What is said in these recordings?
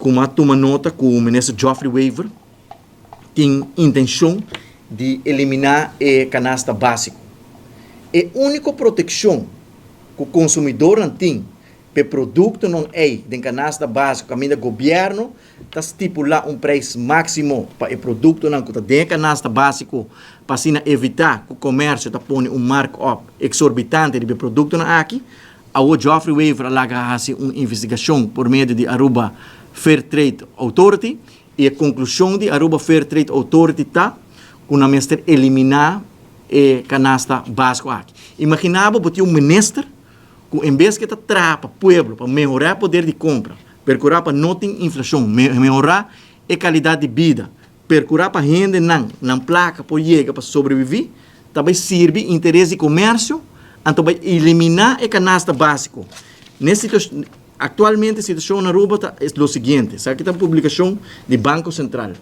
Cu mi a tuma nota cu minister Geoffrey Wever tin intencion di elimina e canasta basico. E unico proteccion cu consumidornan tin p'e productonan ey den canasta basico, caminda gobierno ta stipula un prijs maximo pa e productonan cu ta den e canasta basico pa asina evita cu comercio ta pone un mark-up exorbitante riba e productonan aki. Awo Geoffrey Wever a laga haci un investigacion por medio di Aruba Fair Trade Authority y e conclusion di Aruba Fair Trade Authority ta cu nan mester elimina e canasta basico aki. Imagina bo, bo tin un minister cu en bes cu e ta traha pa pueblo, pa mehora e poder di compra, percura pa no tin inflacion, mehora e calidad di bida, percura pa hendenan nan placa por yega pa sobrevivi, ta bay sirbi interes di comercio, anto bay elimina e canasta basico. Ne situacion, actualmente situacion na Aruba ta lo siguiente, esaki ta un publicacion di Banco Central: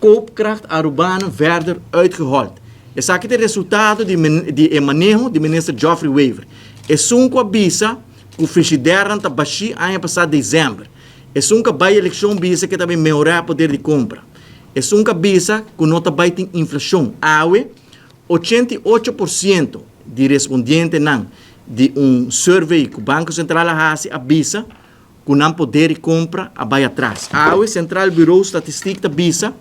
"Koopkracht Arubanen verder uitgehold". Esaki ta e resultado di e maneho di minister Geoffrey Wever. Esun cu a bisa cu frigidernan ta bashi aña pasa december. Esun cu a bay eleccion bisa cu ta bay mehora poder di compra. Esun cu a bisa cu no ta bay tin inflacion. Awe, 88% di respondentenan di un survey cu Banco Central a haci a bisa cu nan poder di compra a bay atras. Awe, Centraal Bureau Statistiek ta bisa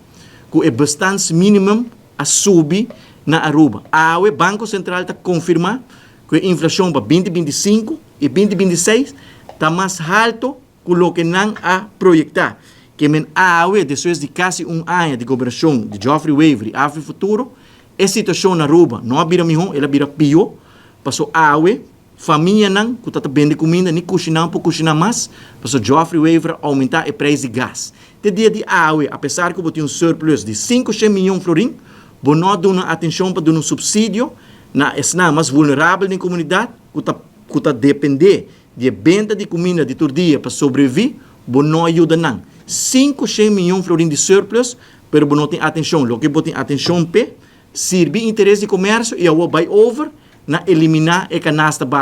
cu e bestaansminimum a subi na Aruba. Awe, Banco Central ta confirma cu e inflacion pa 2025 y 2026 ta mas halto cu loke nan a proyecta. Kiermen awe, despues di casi un aña di gobernacion di Geoffrey Wever y AVP Futuro, e situacion na Aruba no a bira miho, el a bira pio. Paso awe, famianan cu ta bende cuminda ni cushina por cushina mas, paso Geoffrey Wever a aumenta e prijs di gas. Te dia di awe, apesar cu bo tin un surplus di 500 miyon florin, bo no a duna atencion pa duna un subsidio na esnan mas vulnerabel den comunidad, cu ta depende di benta di cuminda di tur dia pa sobrevivi, bo no a yuda nan. 500 miyon florin di surplus, pero bo no tin atencion. Loke bo tin atencion p'e sirbi interes di comercio y awo bay over na elimina e canasta basico.